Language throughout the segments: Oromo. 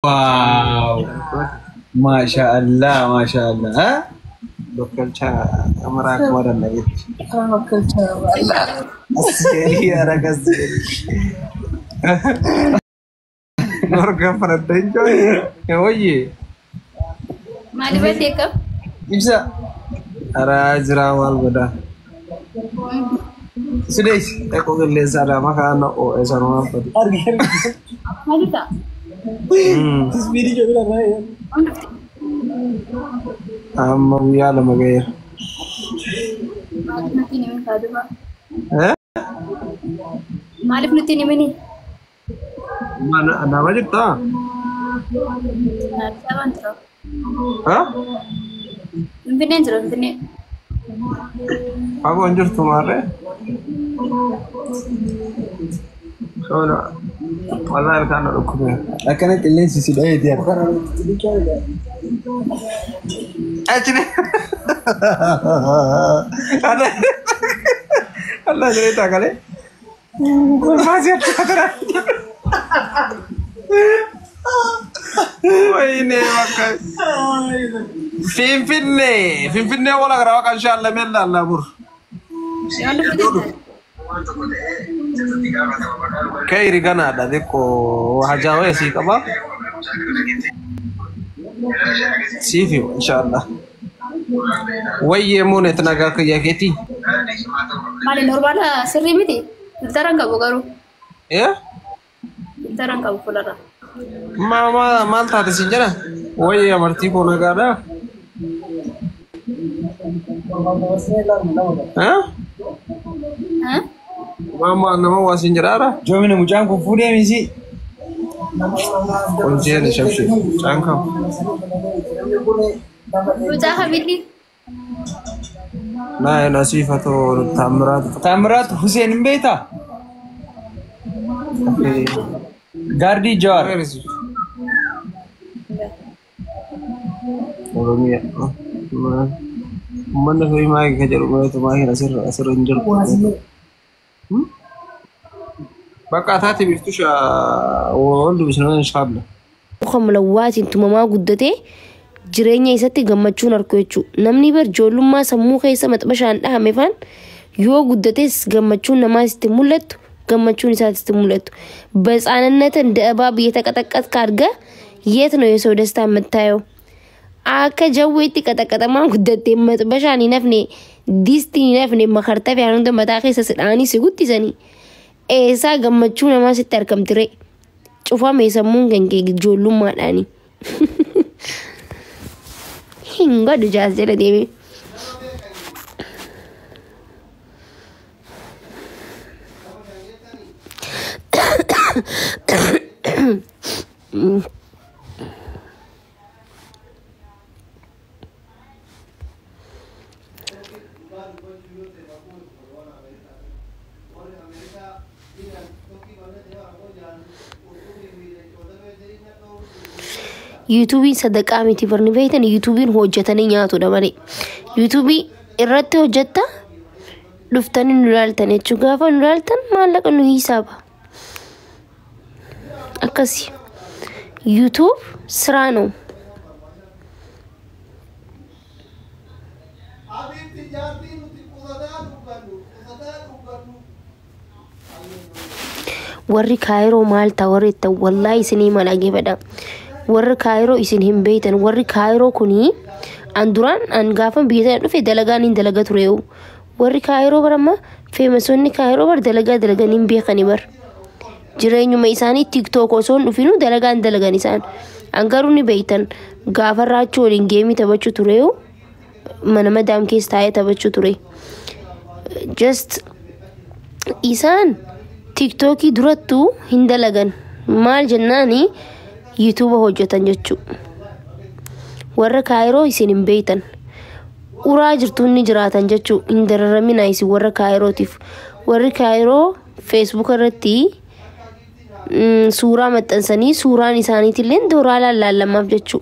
Wow. Maashaallah, maashaallah. Ha? Bakkalchaa amaraa akkuma danda'etti. Asseerii ara gasseerii. Norga fardeen jooyi. Wayye. Maaliif beekam? Ibsa. Ara jira maal godhaa. Sudees. Eqoo qilleensa adaamaa kaan oo'e sanumaan fadi. Maali ta'a? Ismiidii jabila irraa. Waan dhufte? Amma guyyaa 2 ga'eera. Maaliif nutti hin himin kaaduma? Eh? Maaliif nutti hin himini? Mana Adaamaa jirtaa? Addis Ababaan jira. Ha? Finfinneen jira, Finfinnee. Fagoo hin jirtu maarree? Soona. Walaa ilkaan na dhukkubee. Akkana qilleensi si dha'eeti harka. Achini. Allah cerita kali. Masih ada. Wayne bakka. Finfinnee. Finfinnee wala gara bakka inshallah mella Allah bur. Waan dhufte jirta? Kairi ganaadha xiqqoo hajaawee sii qaba. Siif himu inshallah. Wayyee muunet nagaa kiyya keetii. Maali normaala sirrii miti? Filtara hin qabu garuu. Eh? Filtara hin qabu fuularra. Maal taate siin jedha? Wayyee amartii koo nagaadha. Eh? Ha? Maal nama waa siin jedhaara? Joomina mucaan kun fuudhee misi. Qonjeen shabshi. Mucaan kam? Mucaa Habiilli. Naa nasiifatoo Taamiraat. Taamiraat Huseen hin beektaa? Gaardii Jawaar. Oromiyaa. Uummanni firii maayii kan jedhu maayii asirra hin jiru. Bakka taate biiftuu wal dubbisnaan inshallah. Kamlawwaatiin tumamaa guddatee jireenya isatti gammachuun arku jechuudha. Namni bar ijoollummaa sammuu keessa maxxabashaan dhahame faan yoo guddates gammachuun namaas itti mul'attu, gammachuun isaas itti mul'attu. በህፃንነት እንደ እባብ እየተቀጠቀጥክ አድገህ የት ነው የሰው ደስታ የምታየው? Akka jawweetti qaxaqaxamaan guddattee maxxabashaan hin hafne, distiin hin hafne, makartafee hunda mataa keessa si dhahanii si guddisanii. Eessaa gammachuu namaa sitti argamtire? Cufame sammuun kan kee ijoollummaadhaani. Hin godhu jaas jala deemee. Yuutuubiin sadaqaa miti barni beektan, yuutuubiin hojjetanii nyaatudha malee. Yuutuubii irratti hojjetta dhuftanii nu ilaaltan jechuudha. Gaafa nu ilaaltan maallaqa nu hisaaba. Akkasi. YouTube ስራ ነው። Warri Kaayiroo maal ta'a warri jettan, wallaahi isinii mala geefadha. Warri Kaayiroo isin hin beektan. Warri Kaayiroo kunii an duraan an gaafa biyya tana dhufe dalagaan hin dalaga tureewu. Warri Kaayiroo bar amma feemasoonni Kaayiroo bar dalagaa dalagan hin beekani bar. Jireenyuma isaanii TikTok osoo hin dhufinuu dalagaa hin dalagan isaan. An garuu ni beektan, gaafa raachuu waliin geemii taphachuu tureewu, mana madaam keessa taa'ee taphachuu ture. Just isaan TikTokii durattuu hin dalagan. Maal jennaani yuutuuba hojjetan jechuudha. Warra Kaayiroo isin hin beektan. Uraa jirtuun ni jiraatan jechuu hin dararaminaa isin warra Kaayirootiif. Warri Kaayiroo Facebook irratti suuraa maxxansanii suuraan isaaniitillee dooraalaan laallamaaf jechuu.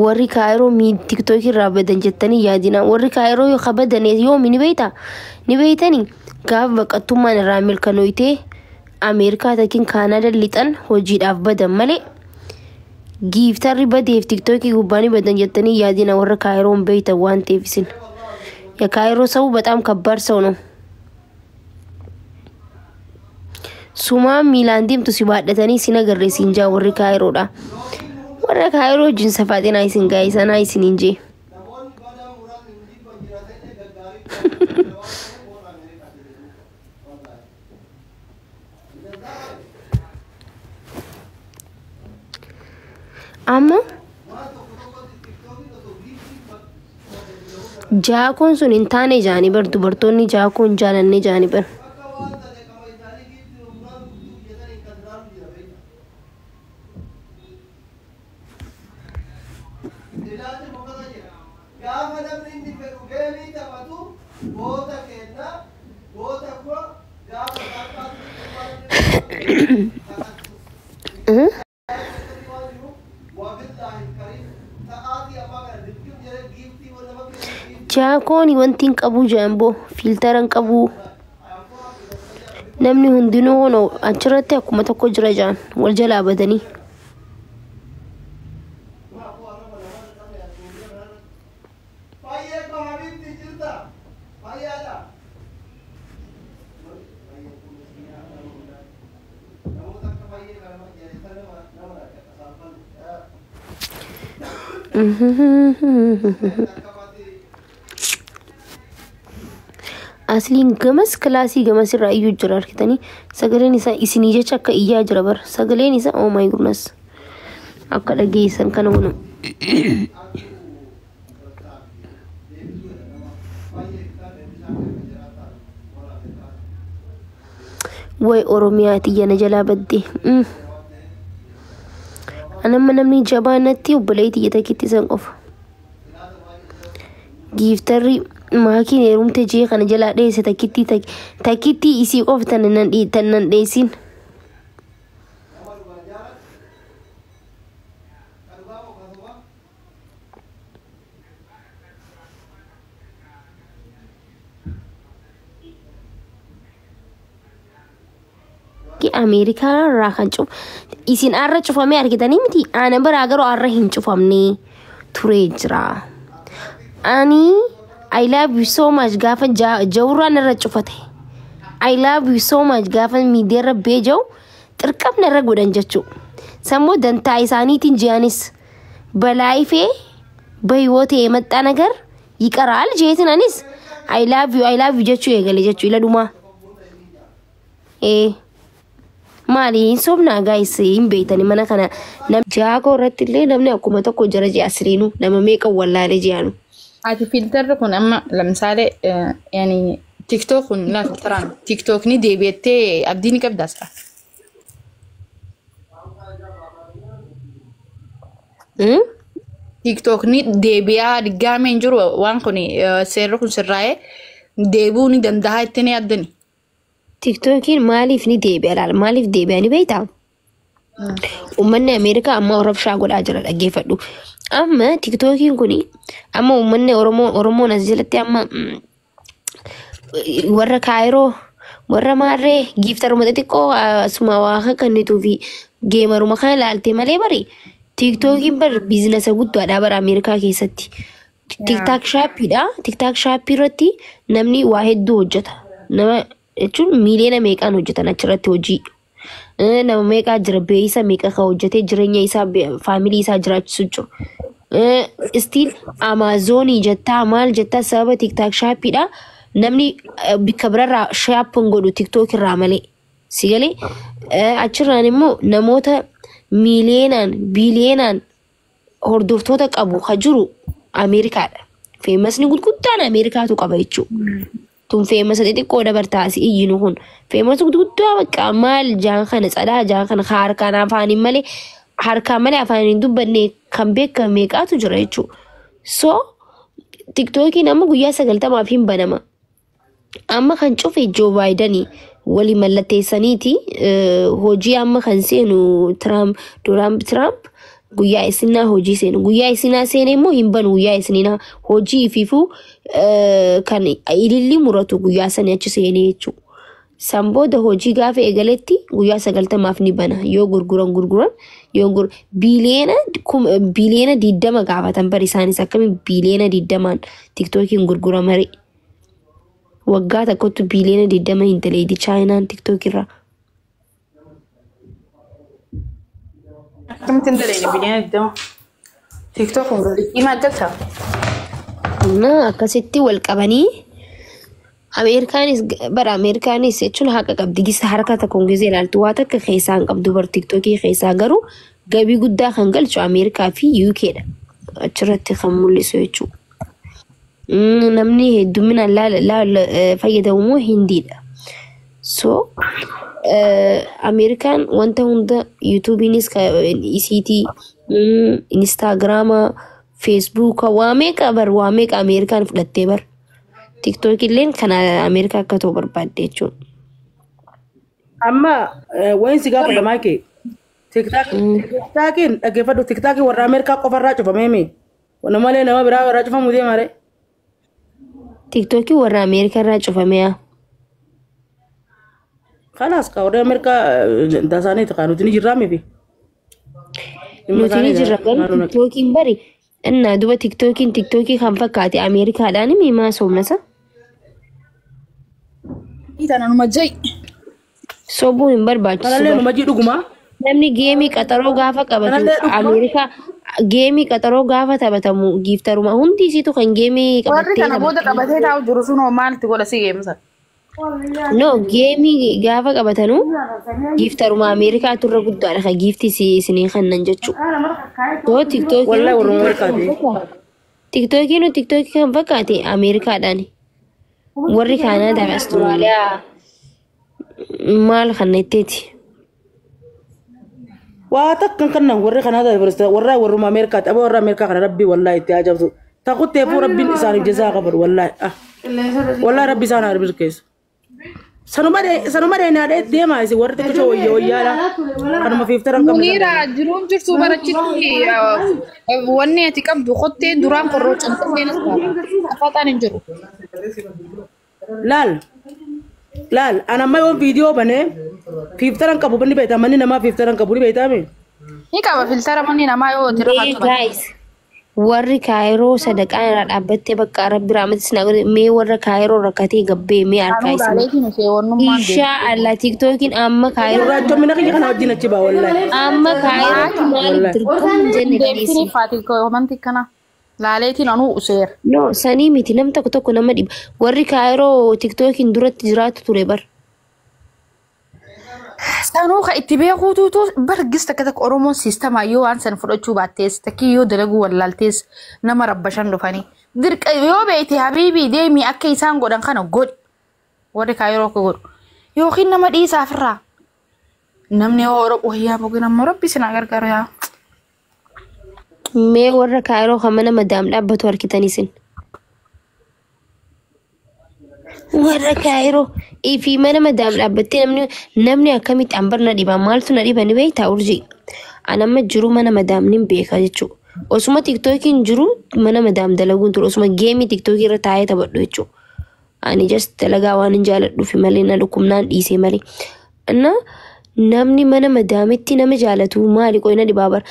Warri Kaayiroo TikTokii irraa badan jettanii yaadina. Warri Kaayiroo yoo kabadan yoomi ni beektaa? Ni beektanii? Gaafa baqattummaan irraa mirkanooytee Ameerikaa takin Kaanaada lixan hojiidhaaf badan malee giiftarri badeef tiktookii gubbaanii badan jettanii yaadina warra Kaayiroon beeytan waan ta'eef isin. የካይሮ ሰው በጣም ከባድ ሰው ነው። Sumaan miilaan deemtu si baadhatanii si nagarree siin jaa warri Kaayiroodha. Warra Kaayiroo wajjin safaaxinaa isin gaa'isanaa isin hin jee. Amma jaakoon sun hin taane jaanii bar dubartoonni jaakoon jaalanne jaanii bar. Jaakoon wanti hin qabu jaamboo fiiltara hin qabu. Namni hundinuu hono achirratti akkuma tokko jira jaan wal jalaa badanii. Asliin gamas kilaasii gamas irraa iyyuu jira argitanii sagaleen isaa isinii jecha akka iyyaa jira bara sagaleen isaa oh my goodness akka dhageessan kana hunu. Way Oromiyaa tiyya na jalaa badde. Anamma namni jabaa natti obboleettii tiyya takkitti isan qofa. Giiftarri maakiin heerumte jee kana jalaa dheesse takkittii takkittii isii qofa tan nan dheessin. Ameerikaa irraa kan cufu isin arra cufamee argitanii miti ana biraa garuu arra hin cufamne turee jira. Ani I love you so much gaafa jawurraan irra cufate. I love you so much gaafa miidiyaarra beeja'u xirqabna irra godhan jechuu. Sammuu dantaa isaaniitiin ji'anis በላይፌ በህይወቴ የመጣ ነገር ይቀራል jeetin anis I love you I love you jechuu eegale jechuu ila dhumaa. Maali hin sobnaa guys hin beeytani mana kana jaakoo irratti illee namni akkuma tokko jira jee asiriinu nama meeqa wallaalee je'anu. Ati filtarri kun amma lamsaalee yani TikTok kun laa filtaraan TikTok ni deebi'attee abdii ni qabdaas. TikTok ni deebi'aa diggaamee hin jiru waan kun seerri kun sirraa'ee deebi'uu ni danda'a ittiin yaaddani. TikTokiin maaliif ni deebi'a laala maaliif deebi'a ni beektaa? Uummanni Ameerikaa amma rabshaa godhaa jira dhaggeeffadhu. Amma TikTokiin kun amma uummanni Oromoo Oromoon as jalatti amma warra Kaayiroo warra Maarree giiftaruma xixiqqoo asuma waa kennituu fi geemaruma kana ilaalte malee bari TikTokiin bar biizinasa guddaadha bara Ameerikaa keessatti. TikTok shaappiidha. TikTok shaappii irratti namni waa hedduu hojjeta. Nama jechuun miiliyoona meeqaan hojjetan achirratti hojii. Nama meeqaa jira beeyisa meeqa kan hojjetee jireenya isaa faamilii isaa jiraachisu jiru. Still Amaazonii jettaa maal jettaa sababa TikTok shaappiidha. Namni bakka birarraa shaappiin godhu TikTok irraa malee. Si galee achirraan immoo namoota miiliyoonaan biiliyoonaan hordoftoota qabu ka jiru Ameerikaadha. Feemasni gurguddaan Ameerikaatu qaba jechuudha. Tun feemasa xixiqqoo dabartaasi iyyinu kun feemasa gurguddaa bakka maal jaan kana tsadaa jaan kana harkaan afaaniin malee harkaan malee afaaniin hin dubbanne kan beekame meeqaatu jira jechuudha. So TikTokiin amma guyyaa 90 hin banama. Amma kan cufe Joe Bidenii walii mallatteessaniiti hojii amma kan seenu Trump Donald Trump Guyyaa isinaa hojii seenu. Guyyaa isinaa seene immoo hin banu guyyaa isinaa hojii ifiifuu kan ililli muratu guyyaa sanii achi seenee jechuudha. San booda hojii gaafa eegaletti guyyaa 90f ni bana. Yoo gurguran yoo biliyeena 20 gaafatan bari isaanis akkamiin biliyeena 20 tiktookiin gurguramare. Waggaa tokkotti biliyeena 20 hin daleedi chaayinaan tiktookiirraa. Akkamitti hin daleeni biliyeena 20? Tiktook himaa galcha. Na akkasitti wal qabanii Ameerikaanis bara Ameerikaanis jechuun haqa qabdi gisa harka tokkoon gisee ilaaltu waa takka keessaa hin qabdu bar tiktookii keessaa garuu gabii guddaa kan galchu Ameerikaa fi UK dha. Achirratti kan mul'isu jechuudha. Namni hedduminaan laala fayyadamu immoo Hindiidha. So Ameerikaan wanta hunda yuutuubiinis isiitii Instaagiraama Feesbuuka waa meeqa bar waa meeqa Ameerikaan fudhattee bar. TikTok illeen kan Ameerikaa akka ta'u barbaadde jechuudha. Amma wayin si gaafadha maayikee. Tiktaakiin dhaggeeffadhu tiktaakiin warra Ameerikaa qofarraa cufameemi. Malee nama biraa warraa cufamu deema ree. TikTokiin warra Ameerikaa irraa cufameeya. Kanaas ka warra Ameerikaa dasaaniiti kan nuti ni jirraa mifi. Nuti ni jirra garuu tiktookiin bari innaa duba tiktookiin tiktookii kan fakkaate Ameerikaadhaan miimaa soomnasa. Itana numa ja'i. Sobuun hin barbaachisu. Kanallee numa ji dhuguma. Namni geemii qaxaroo gaafa qabatu Ameerikaa geemii qaxaroo gaafa taphatamu giiftaruma hundi isiitu kan geemii Warri qabattee kana booda qabatee taa'u jiru sun hoo maalti godha si geemsa? No geemii gaafa qabatanu giiftaruma Ameerikaa turre guddaadha kan giifti isinii kennan jechuudha. Yoo Wallahi warra Ameerikaati. tiktookiin tiktookii kan fakkaate Ameerikaadhaani. Warri Kaanaadaa fi Asturaaliyaa maal kan itteeti? Waa takkan kannan warri Kanaadaa warra warruma Ameerikaati. Aboo warra Ameerikaa kana rabbii wallahi itti ajabsu. Takutteefuu rabbiin isaaniif jazaa qaban wallahi. Wallahi rabbi isaan haa birkeessu. Sanuma deenaadhee deemaa isin warri xiqqishoo wayya wayyaadha. Kanuma fiiftaran qabne. Muniira jiruun jirtu barachitti wanni ati qabdu qotteen duraan korroo cimsatteen as baata. Afaaxaan hin jiru. Laal laal ana amma yoon viidiyoo banee fiiftaran qabu ni beektaa manni namaa fiiftaran qabu ni beektaa mi? Ni qaba filtara manni namaa yoo tira Mee guys warri Kaayiroo sadaqaan irraa dhaabbattee bakka Rabbi rahmatis naa godhe mee warra Kaayiroo rakkatee gabbee mee harkaa isin. Inshaa Allah tiktookiin amma Kaayiroo. Gurraachomina kiyya kana wajjin achi baa wallahi. Amma Kaayirootti maaliif dirqama hin jenne Deebisanii faati komanti kana laaleetiin anuu useera. No sanii miti nam tokko tokko nama dhiba warri Kaayiroo tiktookiin duratti jiraatu ture bar. Sanuu kan itti beekuutuutu bargis takka takka Oromoon siistamaa yoo waan san fudhachuu baattees takkii yoo dalaguu wallaaltees nama rabbashan dhufanii. Dirqa yoo beekte habiibii deemii akka isaan godhan kana godhi. Warri kaayiroo akka godhu. Yookiin nama dhiisaa ofirraa. Namni yoo Oromoo wayyaa boqin ammoo rabbi isin haa gargaaru yaa. Mee warra kaayiroo kan mana madaam dhaabbatu harkitan isin. Warra kaayiroo fi mana madaam dhaabbattee namni akkamitti ambar na dhiba maaltu na dhiba ni beektaa urjii. An amma jiru mana madaam nin beeka jechuudha. Osuma tiktookiin jiru mana madaam dalaguun ture osuma geemii tiktookii irra taa'ee taphadhu jechuudha. Ani just dalagaa waan hin jaaladhuufi malee na dhukkubnaan dhiisee malee. Inna namni mana madaamitti nama jaalatu maali qoy na dhibaa bara.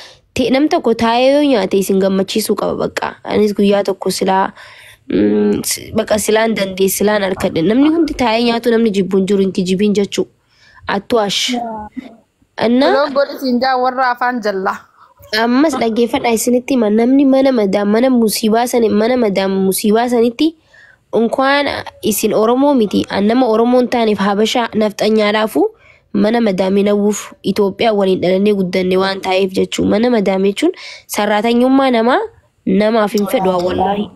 Nam tokko taa'ee yoo nyaate isin gammachiisuu qaba bakka. Anis guyyaa tokko silaa bakka silaan dandee silaan harkadhe. Namni hundi taa'ee nyaatu namni jibbuun jiru hin kijibiin jechuudha. Attu ash. Inna Loon godhi siin jaa warra afaan jallaa. Ammas dhaggeeffadhaa isinitti hima namni mana madaam mana musiibaa sani mana madaam musiibaa sanitti unkaan isin Oromoo miti an nama Oromoo hin taaneef Habashaa nafxanyaadhaafuu mana madaamii nawwuuf Itoophiyaa waliin dhalannee guddanne waan taa'eef jechuun mana madaamii jechuun sarraatanyummaa namaa namaaf hin fedhu wallaahi.